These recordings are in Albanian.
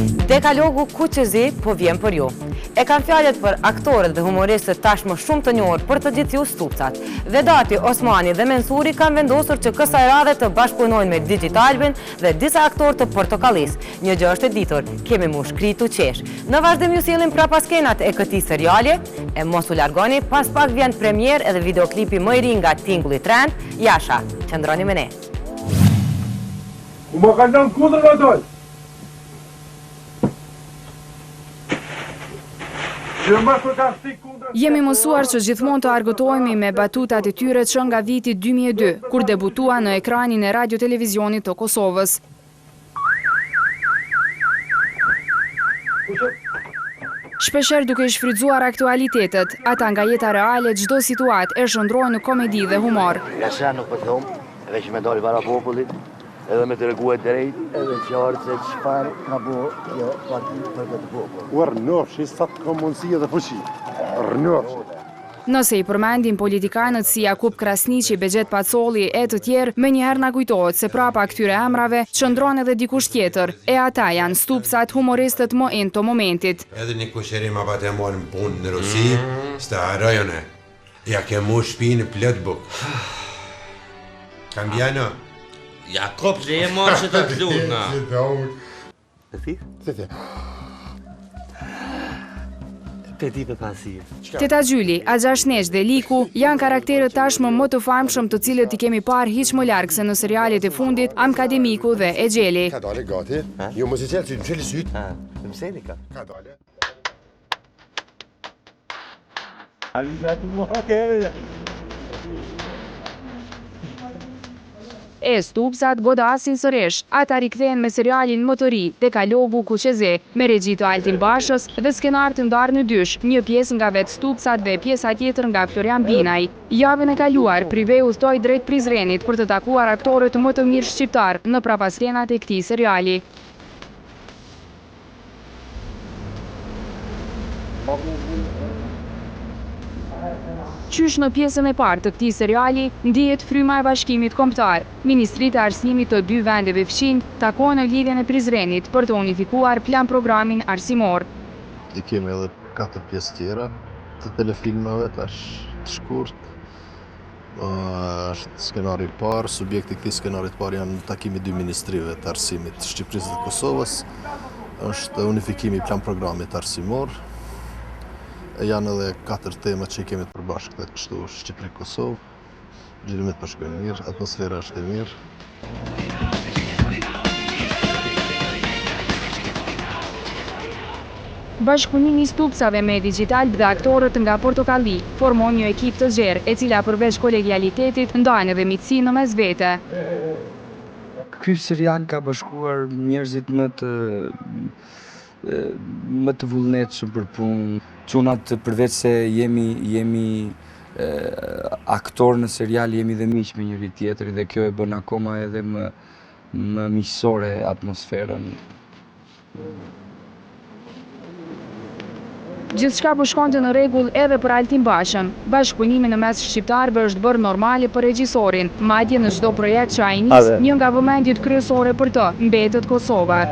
Dekalogu Kuq e Zi po vjen për ju. E kam fjalën për aktorët dhe humoristët tashmë shumë të njohur për të gjithë ju Stupcat. Vedati, Osmani dhe Mensuri kanë vendosur që kësaj radhe të bashkëpunojnë me Digitalbin dhe disa aktorë të Portokallisë. Një gjë është e ditur, kemi m'u shkri tu qesh. Në vazhdim ju sjellim prapaskenat e këtij seriali, e mos u largoni, pas pak vjen premierë edhe videoklipi më i ri nga Tingulli Trend, Jasha. Qëndroni me ne. Ku ma ka lënë kundër me dojë? Jemi mësuar që gjithmonë të argëtohemi me batutat e tyre që nga viti 2002, kur debutuan në ekranin e Radio-Televizionit të Kosovës. Shpeshherë duke i shfrytëzuar aktualitetet, ata nga jeta reale çdo situatë e shndërrojnë në komedi dhe humor. Nga nuk po thom, veç me dalë para popullit, edhe me tregue drejt edhe qartë se çfarë ka bo kjo parti për këtë popull. U rrnofshi sa të kom mundësi edhe fuqi. Rrnofshi. Nëse i përmendim politikanët si Jakup Krasniqi, Behgjet Pacolli e të tjerë, menjëherë na kujtohet se prapa këtyre emrave qëndron edhe dikush tjetër, e ata janë Stupcat, humoristët më in të momentit. Edhe një kushëri ma pate marrë në punë në Rusi, s'ta harroj unë. Ja ke mu shpinë plot bukë. Kambiano. Jakup, le e marrë që të të lutna. E ti? Ti ti. Te di për pasi. Teta Gjyli, Axha Shneq dhe Liku janë karakterët tashmë më të famshëm të cilët i kemi parë hiç më larg se në serialet e fundit Amkademiku dhe Exheli. Ka dale gati. Jo mos i çel sytë, msheli sytë. Msheli ka. Ka dale. E, Stupcat godasin sërish. Ata rikthehen me serialin më të ri, Dekalogu Kuq e Zi, me regji të Altin Bashës dhe skenar të ndarë në dysh, një pjesë nga vetë Stupcat dhe pjesa tjetër nga Florian Binaj. Javën e kaluar, Prive udhëtoi drejt Prizrenit për të takuar aktorët më të mirë shqiptarë në prapaskenat e këtij seriali. Qysh në pjesën e parë të këtij seriali, ndihet fryma e bashkimit kombëtar. Ministritë e arsimit të dy vendeve fqinj takohen në Lidhjen e Prizrenit për të unifikuar plan-programin arsimor. I kemi edhe katër pjesë tjera të telefilmave tash të shkurt. Është skenari i parë, subjekti i këtij skenari të parë janë takimi i dy ministrive të arsimit të Shqipërisë dhe Kosovës. Është unifikimi i plan programit arsimor. Janë edhe katër tema që i kemi të përbashkëta kështu Shqipëri-Kosovë. Xhirimet po shkojnë mirë, atmosfera është e mirë. Bashkëpunimi i Stupcave me Digitalb dhe aktorët nga Portokalli formon një ekip të gjerë, e cila përveç kolegialitetit ndajnë edhe miqësi në mes vete. Ky serial ka bashkuar njerëzit më të më të vullnetshëm për punë. Çunat përveç se jemi jemi aktorë në serial, jemi dhe miq me njëri tjetrin dhe kjo e bën akoma edhe më më miqësore atmosferën. Gjithçka po shkonte në rregull edhe për Altin Bashën. Bashkëpunimi në mes shqiptarëve është bërë normale për regjisorin, madje në çdo projekt që ai nis, një nga vëmendjet kryesore për të, mbetet Kosova.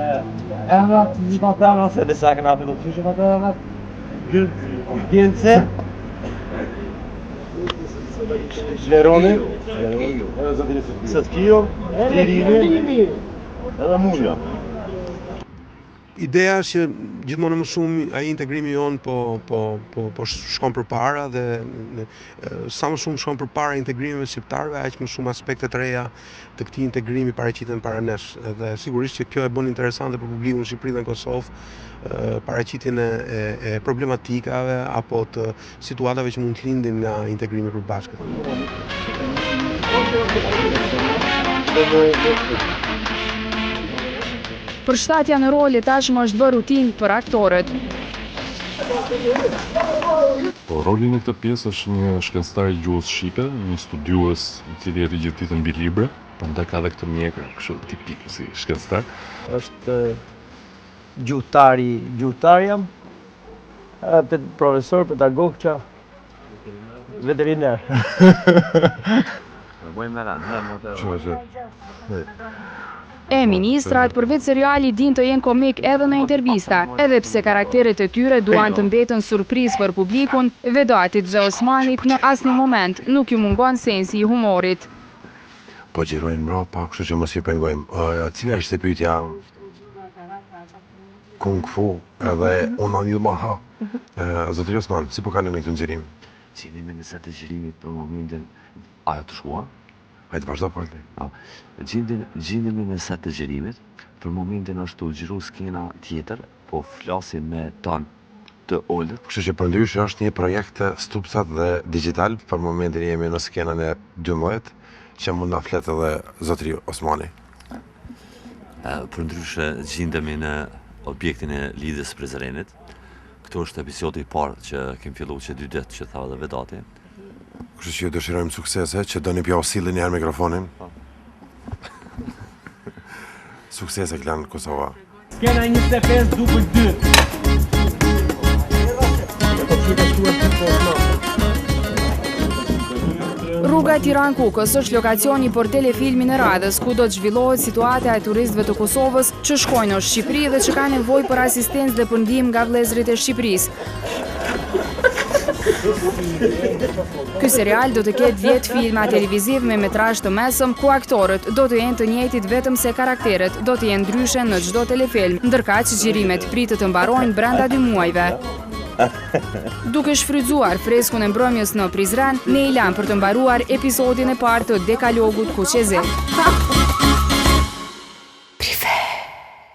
Ideja është që gjithmonë më shumë ai integrimi jonë po po po po shkon përpara dhe sa më shumë shkon përpara integrimi mes shqiptarëve, aq më shumë aspekte të reja të këtij integrimi paraqiten para nesh. Dhe sigurisht që kjo e bën interesante për publikun në Shqipëri dhe në Kosovë paraqitjen e, e, e problematikave apo të situatave që mund të lindin nga integrimi i përbashkët. Përshtatja në role tashmë është bërë rutinë për aktorët. Po, roli në këtë pjesë është një shkencëtar i gjuhës shqipe, një studiues i cili rri gjithë ditën mbi libre, prandaj ka dhe këtë mjekër kështu tipik si shkencëtar. Është gjuhëtari, gjuhëtar jam, edhe profesor, pedagog që veteriner. E ministrat përveç serialit dinë të jenë komikë edhe në intervista, edhe pse karakteret e tyre duan të mbeten surprizë për publikun, Vedatit dhe Osmanit në asnjë moment nuk ju mungon sensi i humorit. Po xhirojnë mbrapa, kështu që mos i pengojmë. Cila ishte pyetja? Kung Fu edhe Unë Anil Maha. Zotëri Osman, si po kaloni këtu në xhirim? Gjendemi në set të xhirimit për momentin. A të shkua? Hajde vazhdo po. Po. Gjendemi gjendemi në set të xhirimit. Për momentin është tu xhiru skena tjetër, po flasim me ton të ulët. Kështu që përndryshe është një projekt Stupcat dhe Digitalb, për momentin jemi në skenën e 12, që mund na flet edhe zotëri Osmani. Përndryshe gjindemi në objektin e Lidhjes së Prizrenit. Këtu është episodi i parë që kemi fillu që dy ditë që tha edhe Vedati. Kështu që ju dëshirojmë suksese, që doni pja u silli një herë mikrofonin. Po. Suksese Klan Kosova. Skena 25 dubl 2. Rruga Tiranë-Kukës është lokacioni për telefilmin e radhës, ku do të zhvillohet situata e turistëve të Kosovës që shkojnë në Shqipëri dhe që kanë nevojë për asistencë dhe për ndihmë nga vëllezërit e Shqipërisë. Ky serial do të ketë 10 filma televiziv me metrazh të mesëm, ku aktorët do të jenë të njëjtit vetëm se karakteret do të jenë ndryshe në çdo telefilm, ndërkaq xhirimet pritet të mbarojnë brenda dy muajve. Duke shfrytëzuar freskun e mbrëmjes në Prizren, ne i lamë për të mbaruar episodin e parë të Dekalogut Kuq e Zi.